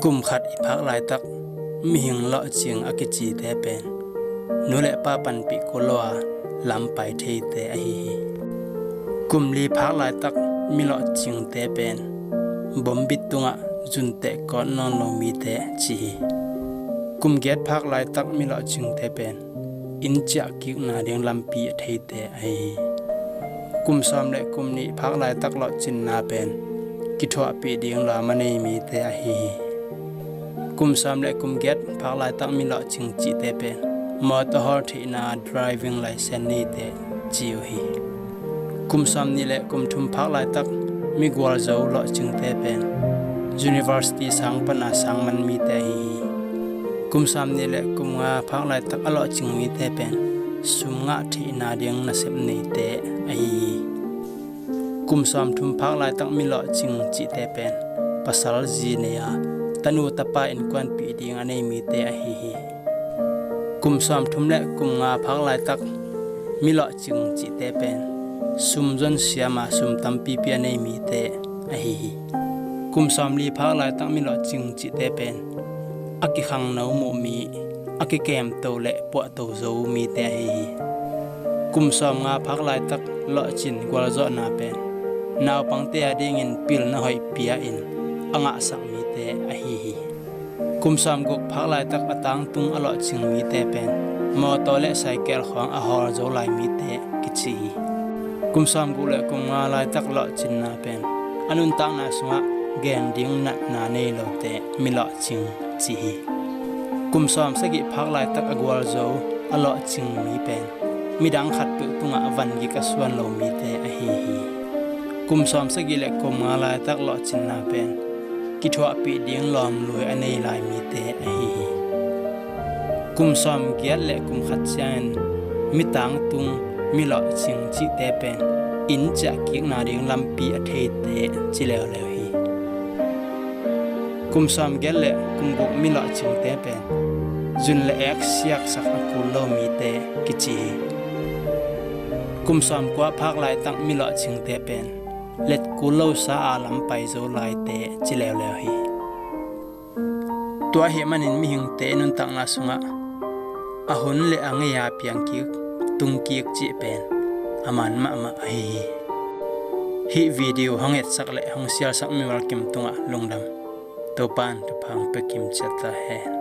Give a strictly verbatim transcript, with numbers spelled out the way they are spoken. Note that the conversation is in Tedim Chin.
Kum khat i phak laitak mihing lawhcing a kicite pen nu le pa panpih kul lo a lam pai theite ahi hi. Kum li phak laitak mi lawhcingte pen bombit tungah zunteh kawt nawn lo mite ci hi. Kum giat phak laitak mi lawhcingte pen inn ciah kikna ding lampi a theite ahi hi. Kum sawm le kum nih phak laitak lawhcinna pen kithuahpih ding lawm a nei mite ahi hi. Kum sawm le kum giat phak laitak mi lawhcing cihte pen mawtaw hawl theihna driving license neite ci uh hi. Kum sawm nih le kum thum phak laitak mi gualzo lawhcingte pen university sang pana sang man mite ahi hi. Kum sawm nih le kum nga phak laitak a lawhcing mite pen sum ngah theihna ding nasep neite ahi hi. Kum sawm thum phak laitak mi lawhcing cihte pen pasal zi nei a tanu tapa innkuanpih ding a nei mite ahi hi. Kum sawm thum le kum nga phak laitak mi lawhcing cihte pen sum zon siam a sum tampipi a nei mite ahi hi. Kum sawm li phak laitak mi lawhcing cihte pen a kikhangno muh mi, a kikemto le puahto zo mite ahi hi. Kum sawm nga phak laitak lawhcin gualzawhna pen naupangte a dingin pilna hoih pia in a ngahsak mite ahi hi. Kum sawm guk phak laitak a tangtung a lawhcing mite pen mawtaw le saikel khawng a hawl zo lai mite kici hi. Kum sawm guk le kum nga laitak lawhcinna pen a nuntakna sungah gen ding natna nei lote mi lawhcing ci hi. Kum sawm sagih phak laitak a gualzo a lawhcing mi pen midang khatpeuh tungah van gik a suan lo mite ahi hi. Kum sawm sagih le kum nga laitak lawhcinna pen kithuahpih ding lawm lui a nei lai mite ahi hi. Kum sawm giat le kum khat ciangin mi tangtung mi lawhcing cihte pen inn ciah kikna ding lampi a theite ci leuleu hi. Kum sawm giat le kum guk mi lawhcingte pen zun le ek siaksak a kul lo mite kici hi. Kum sawm kua phak laitak mi lawhcingte pen let kul lo sa a lam pai zo laite ci leuleu hi. Tua ahih manin mihingte i nuntakna sungah a hun le a ngei a piang kik, tung kik cih pen a man mahmah ahi hi. Hih video hong etsak le hong sialsak mimal kim tungah lungdam. Topan thupha hong pia kim ciat ta hen.